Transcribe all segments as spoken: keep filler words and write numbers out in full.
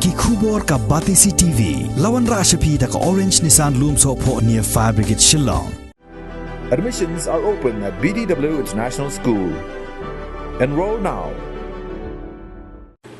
Ki khubor ka Batesi T V. La wanrah sha phi da ka Orange Nissan Lumsohphoh near Fire Brigade Shillong. Admissions are open at B D W International School. Enroll now.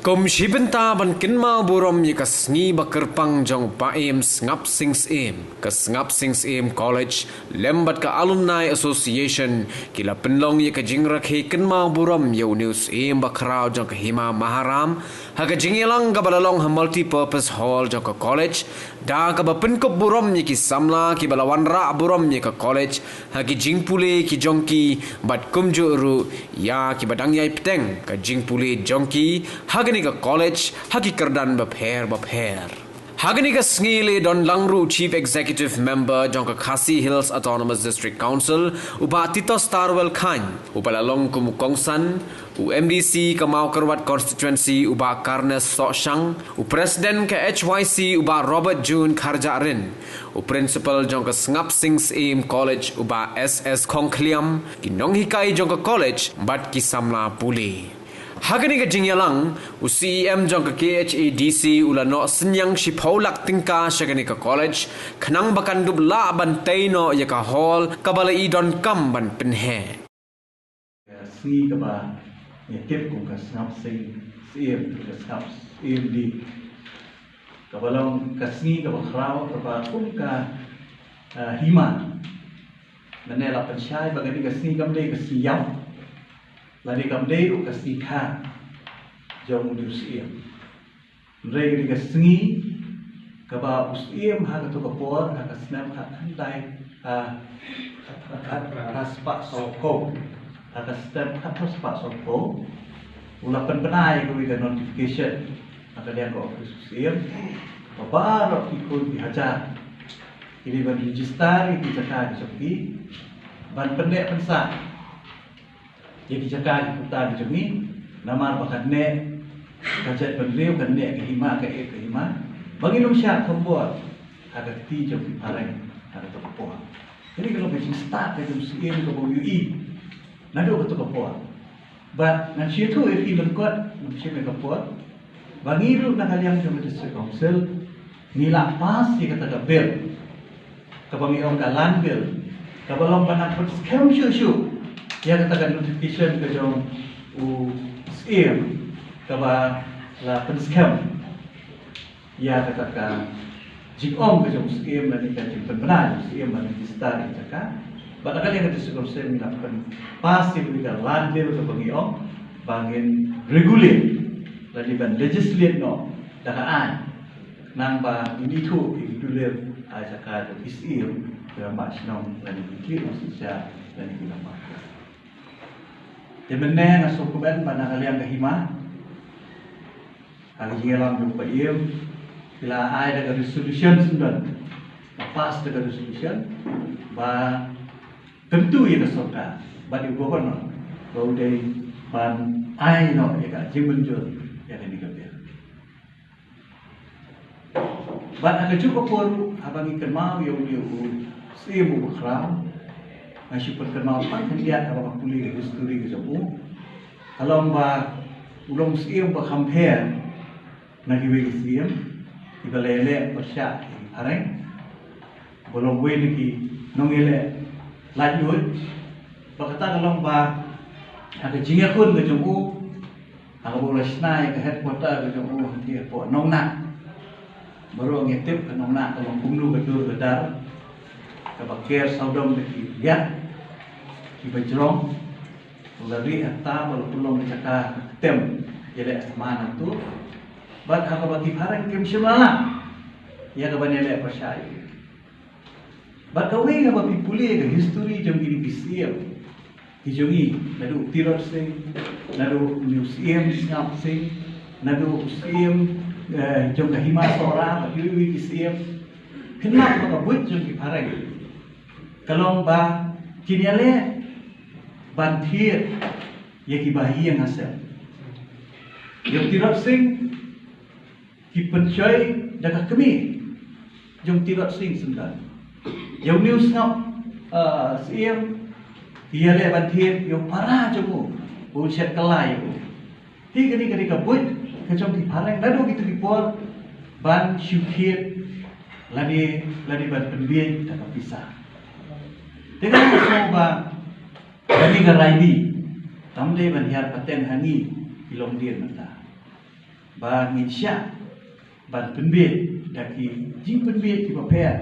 Kum shi bynta ban kynmaw burom ïa ka sngi ba kyrpang jong Bah Im Sngap Sing Syiem, ka Sngap Sing Syiem College lem bad ka Alumni Association ki la pynlong ïa ka jingrakhe kynmaw burom ïa une u syiem ba khraw jong ka Hima Maharam ha ka jingïalang kaba la long ha Multipurpose Hall jong ka college, da kaba pynkup burom ïa ki samla kiba la wanrah burom ïa ka college ha ki jingpule ki jong ki, bad kumjuh ruh ïa kiba dang ïai bteng ka jingpule jong ki ha kane ka college ha ki kyrdan bapher bapher. Ha kane ka sngi la don lang ruh Chief Executive Member jong ka Khasi Hills Autonomous District Council, u Bah Titosstarwell Chyne, uba la long kum u kongsan, u M D C ka Mawkyrwat Constituency, u Bah Carnes Sohshang, u President ka H Y C, u Bah Robert June Kharjahrin, u Principal jong ka Sngap Sing Syiem College, u Bah S S Khongkhliam, ki nonghikai jong ka college bad ki samla pule. Ha kane ka jingïalang, u C E M jong ka K H A D C u la noh synñiang shiphew lak tyngka sha kane ka college, khnang ba kan dup lah ban tei noh ïa ka hall kaba la i donkam ban pynheh. Ka sngi kaba ngi tip kum ka Sngap Sing Syiem, ka Sngap Syiem Day, kaba long ka sngi kaba khraw kaba kum ka, ah, hima. Mynne la pynshai ba kane ka sngi kam dei ka sngi ïap, lane kam dei ruh ka sngi kha jong une u syiem. Hynrei kane ka sngi kaba u syiem ha kato ka por, ha ka snem khatkhyndai, ha, ha, ha, ha spah sawphew, ha ka snem khatphra spah sawphew, u la pynbna ïa kawei ka notification na ka liang ka ophis u syiem ba baroh ki khun ki hajar ki dei ban register ïa ki jaka ki jong ki ban pynneh pynsah ïa ki jaka ki puta ki jong ngi, namar ba kan neh ka jaitbynriew, kan neh ka hima, ka ïeit ka hima, ba ngin ym shah thombor ha ka kti jong ki phareng ha kato ka por. Kane ka long ka jingstad ka jong u syiem kaba u ïohi naduh kato ka por. Bad ngan shu ïathuh ïa phi lyngkot, ngan shu ïa ka por. Ba ngi ruh na ka liang jong ka District Council ngi la pass ïa kata ka bill, kaba ngi ong ka Land Bill, kaba long ban nang pynskhem shuh shuh ïa kata ka notification ka jong u syiem, kaba la pynskhem ïa kata ka jingong ka jong u syiem lane ka jingpynbna jong u syiem ban register ïa ka jaka. Bad na ka liang ka District Council ngi la pynpass ïa ka Land Bill kaba ngi ong ba ngin regulate lane ban legislate noh da ka aiñ, khnang ba ngin ithuh ïa ki dullier, ah, jaka jong ki syiem, ki rangbah shnong lane ki khlieh u shisha lane ki rangbah. Te mynne nga sngewkmen ba na ka liang ka hima, ha ka jingïalam jong u Bah Im, ki la ai da ka resolution syndon, la pass da ka resolution ba kyntu ïa ka sorkar bad ïa u governor ba u dei ban ai noh ïa ka jingmynjur ïa kane ka bill. Bad ha kajuh ka por, haba ngi kynmaw ïa u, ïa u syiem uba khraw, nga shu pynkynmaw tang khyndiat haba nga pule ïa ka history ka jong u. Ka long ba u long u syiem ba kham pher na kiwei ki syiem kiba la ïaleh pyrshah ïa ki phareng, ba long uwei na ki nongïaleh laitluid. Bad kata ka long ba ha ka jingïakhun ka jong u, ha kaba u la shna ïa ka headquarter ka jong u hangne hapoh Nongnah. Baroh ngi tip ka Nongnah ka long kumno ka dur ka dar, kaba ker sawdong da ki riat kiba jrong. U la rieh hangta ba la pynlong ka jaka ka ktem ïaleh thma nangtu. Bad ha kaba ki phareng kim shym la lah ïa kaban ïaleh pyrshah ïa u. Bad kawei, haba phi pule ka history jong kine ki syiem ki jong ngi, naduh u Tirot Sing, naduh une u syiem Sngap Sing, naduh u syiem, eh, jong ka Hima Sohra, bad kiwei kiwei ki syiem, phin lap ba ka buit jong ki phareng ka long ba kin ïaleh ban thied ïa kiba ïeng ha sem. Ïa u Tirot Sing ki pynshoi da ka kmie jong u Tirot Sing Syndon. Ïa une u Sngap, ah, Syiem, ki ïaleh ban thied ïa u para jong u, ba un shet kylla ïa u. Hi kane ka dei ka buit ka jong ki phareng naduh kito ki por, ban shu thied lane, lane ban pynbiej da ka pisa. Te nga sngew ba kane ka rai dei, kam dei ban hiar pateng ha ngi ki longdien mynta. Ba ngin shah ban pynbiej da ki jingpynbiej kiba pher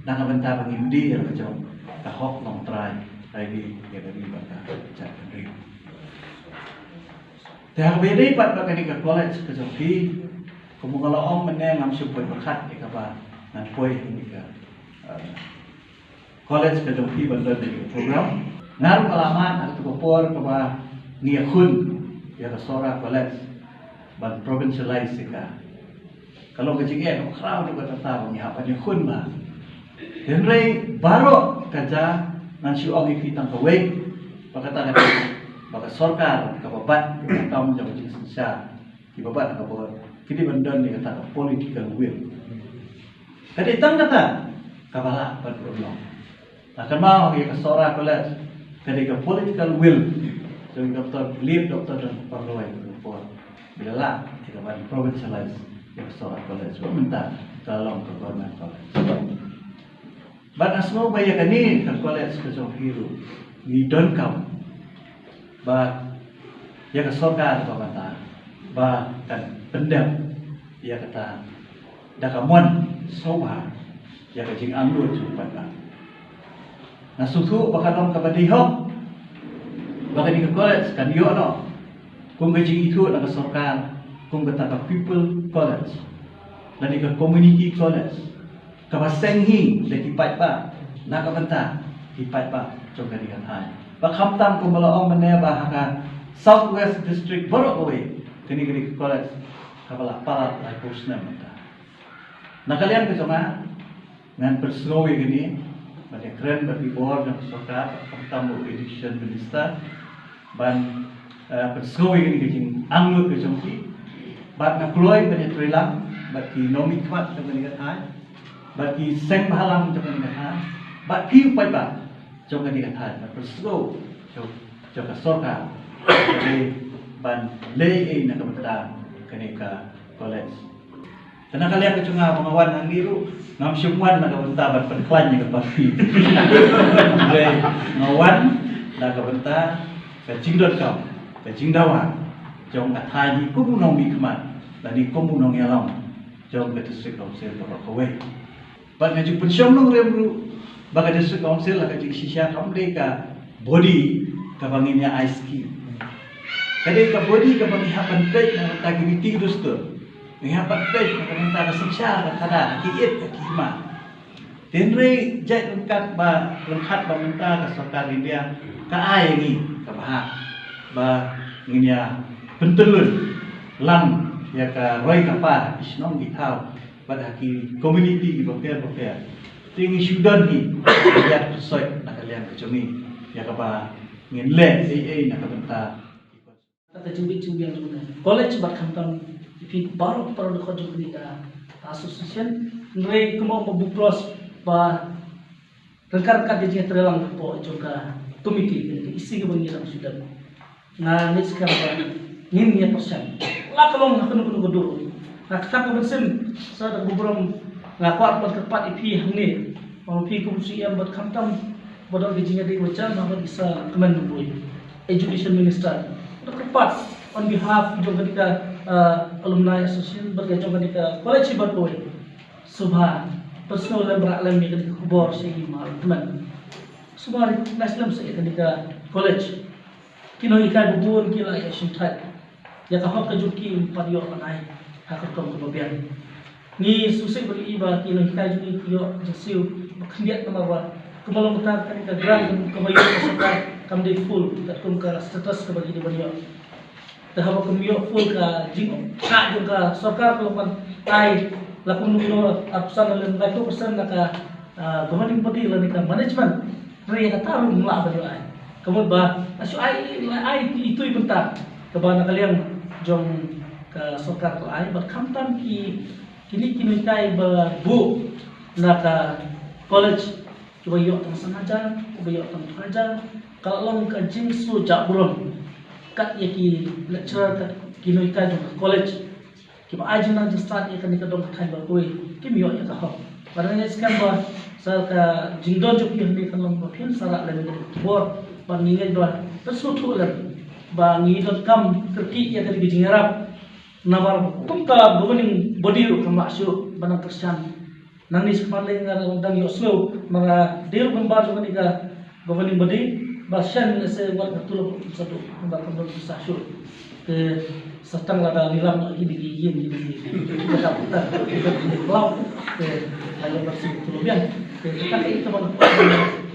na ka bynta ba ngin die ïa la ka jong ka hok longtrai, rai dei ïa ka ri bad ka jaitbynriew. Te haba ïadei pat bad kane ka college ka jong phi, kumba nga la ong mynne, ngam shu poi pyrkhat ïa kaba ngan poi ha kane ka, eh, college ka jong phi ban don ïa ka program. Nga ruh nga la mad ha kato ka por kaba ngi ïakhun ïa ka Sohra College ban provincialize ïa ka. Ka long ka jingeh kaba khraw jong kata ba ngi hap ban ïakhun bha. Hynrei baroh ka jia, ngan shu ong ïa phi tang kawei, ba kata ka dei ba ka sorkar kaba bat, ka kam jong ka jingsynshar, kiba bat ha ka bor, ki dei ban don ïa kata ka political will. Ka dei tang kata kaba lah ban pynlong. Nga kynmaw ïa ka Sohra College, ka dei ka political will jong i Doctor Philip, Doctor Don Parloi, ka por ba la lah ïa ka ban provincialize ïa ka Sohra College, ba mynta ka long ka government college. Bad nga sngew ba ïa kane ka college ka jong phi ruh ngi donkam ba ïa ka sorkar ba mynta ba kan pyndep ïa kata da ka mon sngewbha ïa ka jingangnud jong u paidbah. Nga sngewthuh ba ka long kaba dei hok ba kane ka college kan ïoh noh kum ka jingithuh na ka sorkar kum kata ka people college lane ka community college, kaba seng hi da ki paidbah na ka bynta ki paidbah jong kane ka thaiñ. Ba khamtam kumba la ong mynne ba ha ka South West District baroh kawei, kane ka dei ka college kaba la palat laiphew snem mynta. Na ka liang ka jong nga, ngan pynsngew ïa kane, ban ïakren bad ki bor jong ka sorkar, khamtam u Education Minister, ban, eh, pynsngew ïa kane ka jingangnud ka jong ki. Bad nga kloi ban ïatreilang bad ki nongmihkhmat jong kane ka thaiñ, bad ki seng bhalang jong kane ka thaiñ, bad phi u paidbah jong kane ka thaiñ, ban pynsngew jong, jong ka sorkar, ban leh ei na ka bynta kane ka college. Te na ka liang ka jong nga ba nga wan hangne ruh, ngam shym wan na ka bynta ban pynkhlaiñ ïa ka party. Hynrei nga wan na ka bynta ka jingdonkam, ka jingdawa jong ka thaiñ hi kum u nongmihkhmat lane kum u nongïalam jong ka District Council baroh kawei. Bad nga ju pynshong nongrim ruh ba ka District Council ha ka jingshisha kam dei ka body kaba ngin ïa ai scheme. Ka dei ka body kaba ngi hap ban peit na ka bynta ki riti ki dustur, ngi hap ban peit na ka bynta ka synshar ka khadar, ki ïit ki hima. Hynrei jait ryngkat ba, ryngkat ba mynta ka sorkar India ka ai ïa ngi ka bhah ba ngin ïa pyntyllun lang ïa ka roi ka par ha ki shnong ki thaw bad ha ki community kiba pher bapher. Te ngi shu don hi ïa ka soi na ka liang ka jong ngi ïa kaba ngin leh ei ei na ka bynta. Kata jingbit jingbiang jong ka college bad khamtam ïa phi baroh para dkhot jong kane ka association. Hynrei kumba ong Bah Bukros ba ryngkat ryngkat ka jingïatreilang hapoh jong ka committee kane ka E C kaba ngi dang shu dep. Nga ngeit skhem ba ngin ïa pyrshang la ka long ha kano kano ka dur. Nga kyrpad ka mynsiem sa da ka burom, nga kwah ban kyrpad ïa phi hangne, ba phi kum u C E M bad khamtam ba don ka jingïadei ba jan bad ki sa kmen buit Education Minister. Nga kyrpad on behalf jong kane ka, uh, Alumni Association bad ka jong kane ka college baroh kawei. Sngewbha pynsngew lem rah lem ïa kane ka khubor sha i Bah Alderman. Sngewbha recognize lem sa ïa kane ka college. Ki nonghikai ba bun ki la ïa shim thait ïa ka hok ka jong ki, ym pat ïoh ban ai ha ka rukom kaba biang. Ngi sngewsih ban ïohi ba ki nonghikai jong ngi ki ïoh jingsiew ba khyndiat namar ba kumba long kata, kane ka grant kaba ïoh ka sorkar kam dei full katkum ka status kaba ki dei ban ïoh. Te haba kum ïoh full ka jingkha jong ka sorkar ka long ban ai la kum nung nor ap san lem laiphew percent na ka, ah, governing body lane ka management. Hynrei kata ruh ym lah ban ïoh ai. Ka mut ba la shu ai, la ai itu i bynta kaba na ka liang jong ka sorkar ka ai bad khamtam ki, kine ki nonghikai ba buh na ka college kiba ïoh tang san hajar, kiba ïoh tang phra hajar, ka la long ka jingsngewjah burom kat ïa ki lecturer, kat ki nonghikai jong ka college. kiba ai jingnang jingstad ïa kane ka dong ka thaiñ ba kawei kim ïoh ïa ka hok. Bad nga ngeit skhem ba sa ka jingdon jong phi hangne kan long ba phin sa rah lem ïa ka bor. Bad ngi ngeit ba phin sngewthuh lem ba ngi donkam kyrkieh ïa kane ka jingïarap. Namar kumta governing body ruh kam lah shuh ban nang kyrshan. Nangne shakhmat lei nga dang ïohsngew ba nga dei ruh member jong kane ka governing body, ba shen lehse wat ka tulop sa duk, ba kam don pisa shuh. Te sa tang lada lilam noh ïa kine ki ïing kine ki jaka puta, kine ki club. Te la ïoh ban shu tulop biang. Te kata ka ïa ka ban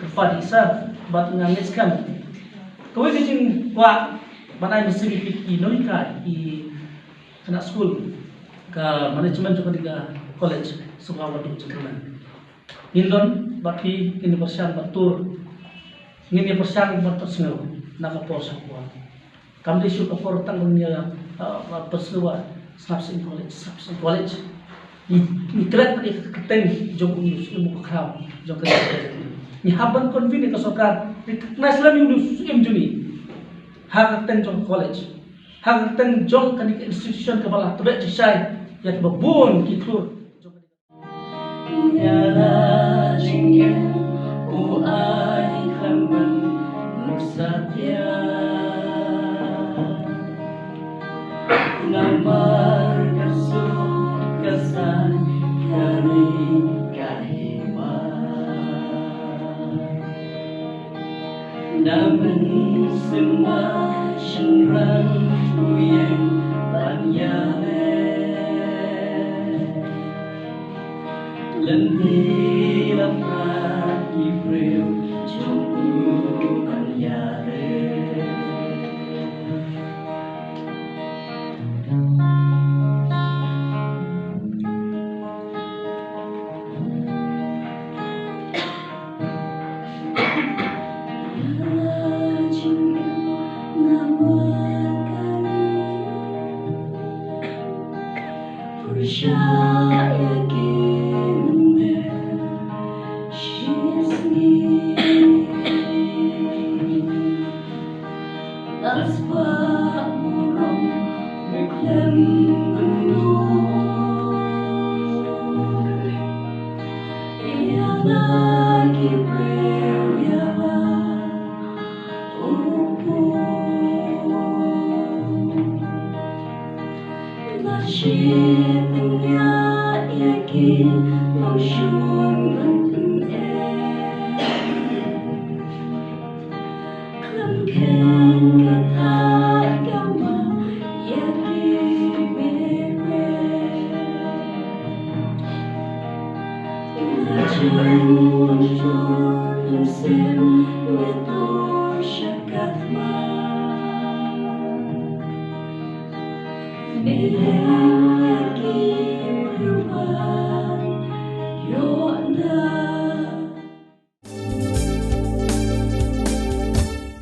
kyrpad ïa sa bad nga ngeit skhem. Kawei ka jingkwah ban ai mynsiem ïa ki nonghikai, ki khynnah skul, ka management jong kane ka college, sngewbha wat duh jingkyrmen. Ngin don bad phi, ngin ïa pyrshang bad tur, ngin ïa pyrshang bad pynsngew na ka por sha ka por. Kam dei shuh ka por tang ban ïa, ah, pynsngew ba sngap sha ïing college, sngap sha ïing college. Ngi, ngi klet ïa ka kyrteng jong une u syiem uba khraw jong ka. Ngi hap ban convince ïa ka sorkar recognize lem ïa une u syiem jong ngi ha ka kyrteng jong ka college, ha ka kyrteng jong kane ka institution kaba la tbeh jingshai ïa kiba bun ki klur. Ïa la jingim u ai khlem ban nuksa pia. Namar ka suk ka san ka ri ka hima. Na mynsiem ma shynrang u ïeng ban ïaleh. Lynti la phra ki briew jong u ban ïaleh.